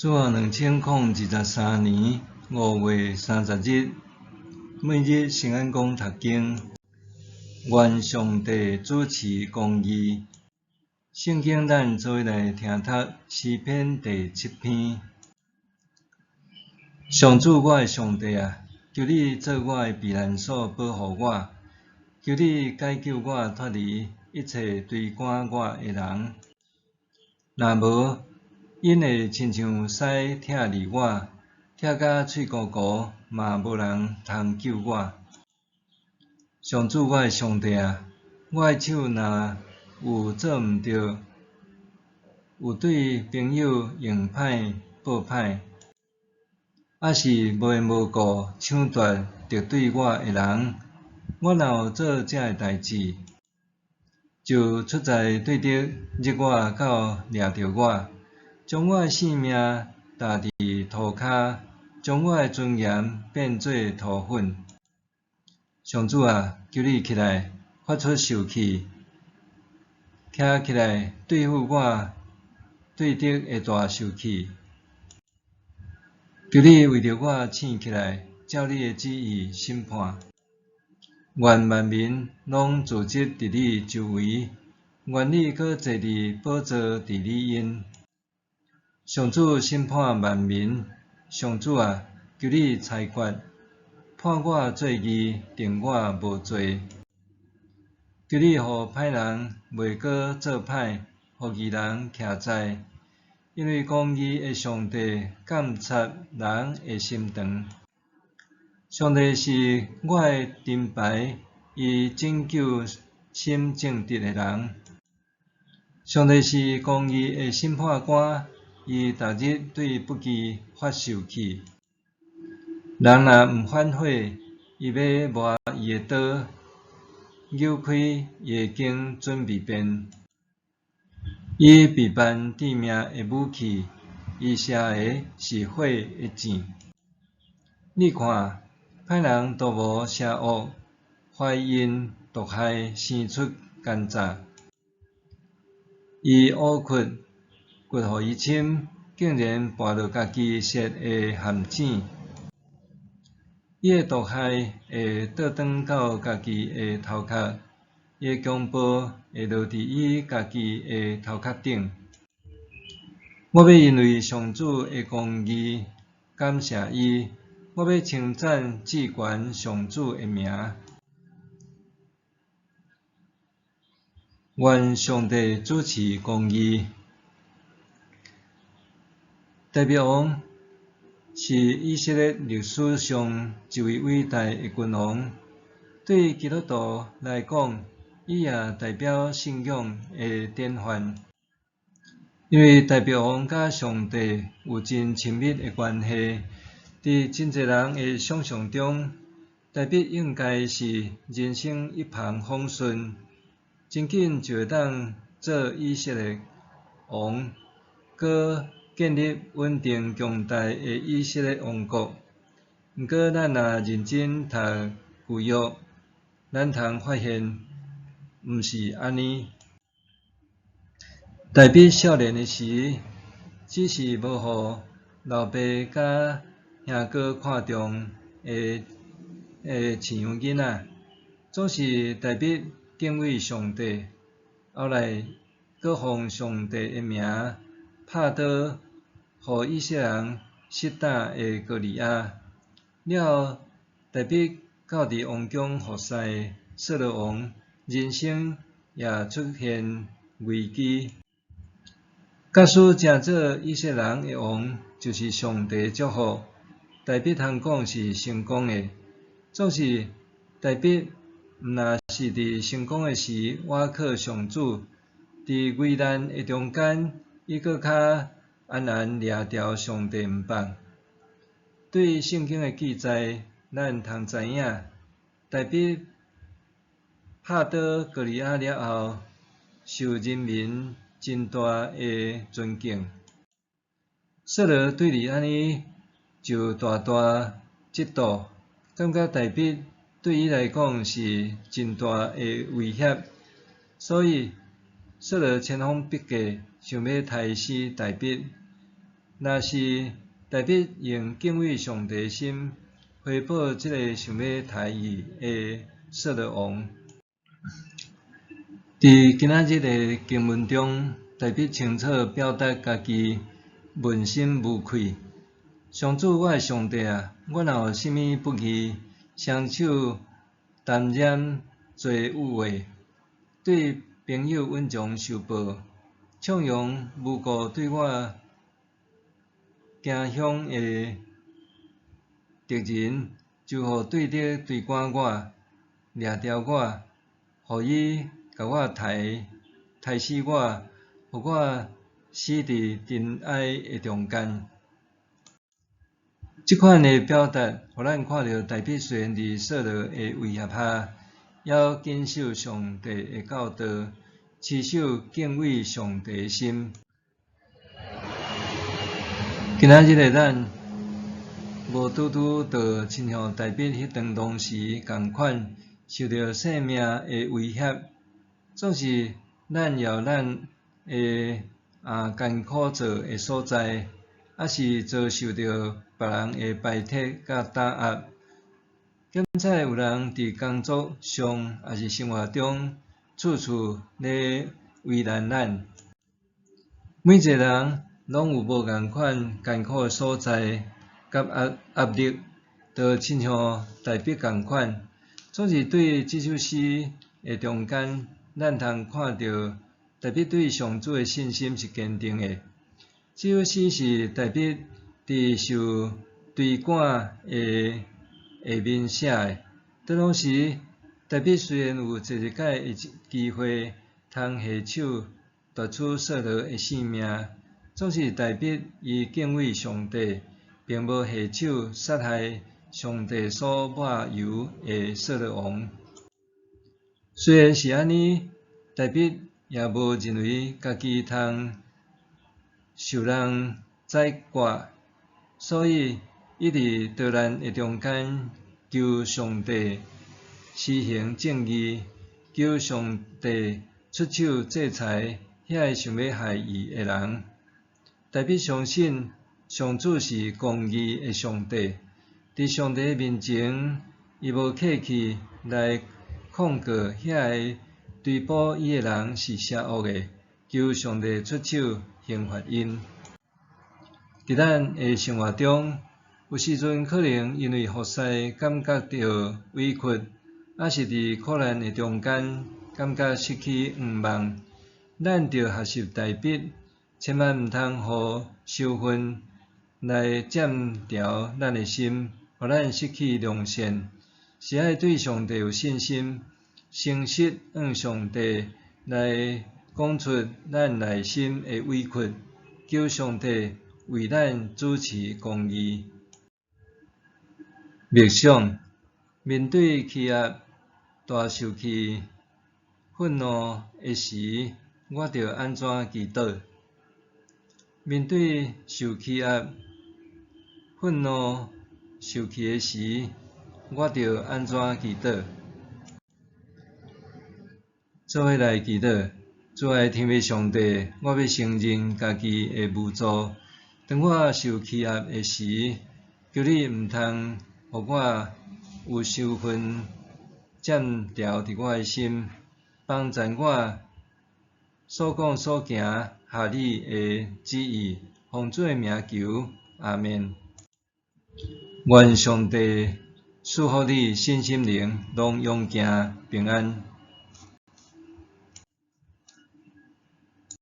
主後2023年5月30日，每日聖安講讀經，願上帝主持公義。聖經咱做伙來聽讀詩篇第七篇。上主，我的上帝啊，求你做我的避難所，保護我，求你解救我脫離一切追趕我的人。若無，𪜶會親像獅疼膩我，疼甲喙糊糊，嘛無人通救我。上主，我的上帝啊，我的手若有做毋著，有對朋友用歹報歹，抑是無緣無故搶奪敵對我的人，我若有做這个代誌，就出在對敵入我到掠著我，將我的性命踏佇塗跤，將我的尊嚴變做塗粉。上主啊，求你起來，發出受氣，徛起來對付我對敵的大受氣。求你為著我醒起來，照你的旨意審判。願萬民攏聚集佇你周圍，願你閣坐佇寶座佇你陰。上主審判萬民，上主啊，求你裁決，判我做義，定我無罪。求你予歹人袂閣做歹，予義人徛在，因為公義的上帝監察人的心腸。上帝是我的盾牌，伊拯救心正直的人。上帝是公義的審判官，伊逐日對不義發受氣。人若毋反悔，伊欲磨伊的刀，扭開伊的弓準備鞭。伊備辦致命的武器，伊射的是火的箭。你看，歹人圖謀邪惡，懷孕毒害，生出奸詐。伊挖窟，掘予伊深，竟然跋落家己設的陷阱。伊的毒害會倒轉到家己的頭殼，伊的強暴會落佇伊家己的頭殼頂。我欲因為上主的公義感謝伊，我欲稱讚至懸上主的名。願上帝主持公義。大衛王是以色列歷史上一位偉大的君王，對基督徒來講，伊也代表信仰的典範。因為大衛王佮上帝有真親密的關係，佇真濟人的想像中，大衛應該是人生一帆風順，真緊就會當做以色列王，閣建立穩定強大的以色列王國。毋過，咱若認真讀舊約，咱通發現，毋是按呢。大衛少年的時，只是無予老爸佮兄哥看重的飼養囡仔，總是大衛敬畏上帝，後來閣奉上帝的名拍倒予以色列人失膽的歌利亞。了後，大衛到佇王宮服侍掃羅王，人生也出現危機。假使成做以色列人的王，就是上帝祝福，大衛通講是成功的。總是大衛毋若是佇成功的時倚靠上主，佇危難的中間，伊閣較安然掠牢上帝毋放。對聖經的記載，咱通知影，大衛拍倒歌利亞了後，受人民真大的尊敬。掃羅對伊按呢就大大嫉妒，感覺大衛對伊來講是真大的威脅，所以掃羅千方百計想欲刣死大衛。若是大衛用敬畏上帝的心回報這个想欲刣伊的掃羅王。佇今仔日的經文中，大衛清楚表達家己問心無愧。上主，我的上帝啊，我若有啥物不義，雙手沾染罪污的，對朋友隱藏受報，縱容無故對我驚恐的敵人，就予對敵追趕我，掠牢我，予伊共我刣，刣死我，予我死佇塵埃的中間。這款的表達，予咱看著大衛雖然佇掃羅的威脅下，猶謹守上帝的教導，持守敬畏上帝的心。今仔日的咱，無拄拄就親像大衛彼陣當時仝款，受著性命的威脅，總是咱有咱的艱苦做的所在，抑是遭受著別人的排斥佮打壓。敢知有人佇工作上，抑是生活中，處處咧為難咱。每一个人攏有無仝款艱苦的所在，佮壓力，就親像大衛仝款。總是對這首詩的中間，咱通看著大衛對上主的信心是堅定的。這首詩是大衛佇受追趕的下面寫的。當時，大衛雖然有濟一擺的機會通下手奪取掃羅的性命，總是大衛伊敬畏上帝，並無下手殺害上帝所抹油的掃羅王。雖然是按呢，大衛也無認為家己通受人宰割，所以伊佇逃難的中間求上帝施行正義，求上帝出手制裁遐个想欲害伊的人。大衛相信上主是公義的上帝，佇上帝面前，伊無客氣來控告遐個追捕伊的人是邪惡的，求上帝出手刑罰𪜶。佇咱的生活中，有時陣可能因為服侍感覺著委屈，抑是佇苦難的中間感覺失去向望，咱著學習大衛，千萬毋通予仇恨來佔牢咱的心，予咱失去良善。是愛對上帝有信心，誠實向上帝來講出咱內心的委屈，求上帝為咱主持公義。默想，面對欺壓、大受氣、憤怒的時，我著按怎祈禱？面對受欺壓、憤怒、受氣的時，我著按怎祈禱？做伙來祈禱，主愛天父上帝，我欲承認家己的無助。當我受欺壓的時，求你毋通予我有仇恨佔牢佇我的心，幫助我所講所行合你的旨意，奉主的名求，阿們。願上帝賜福你身心靈攏勇健平安。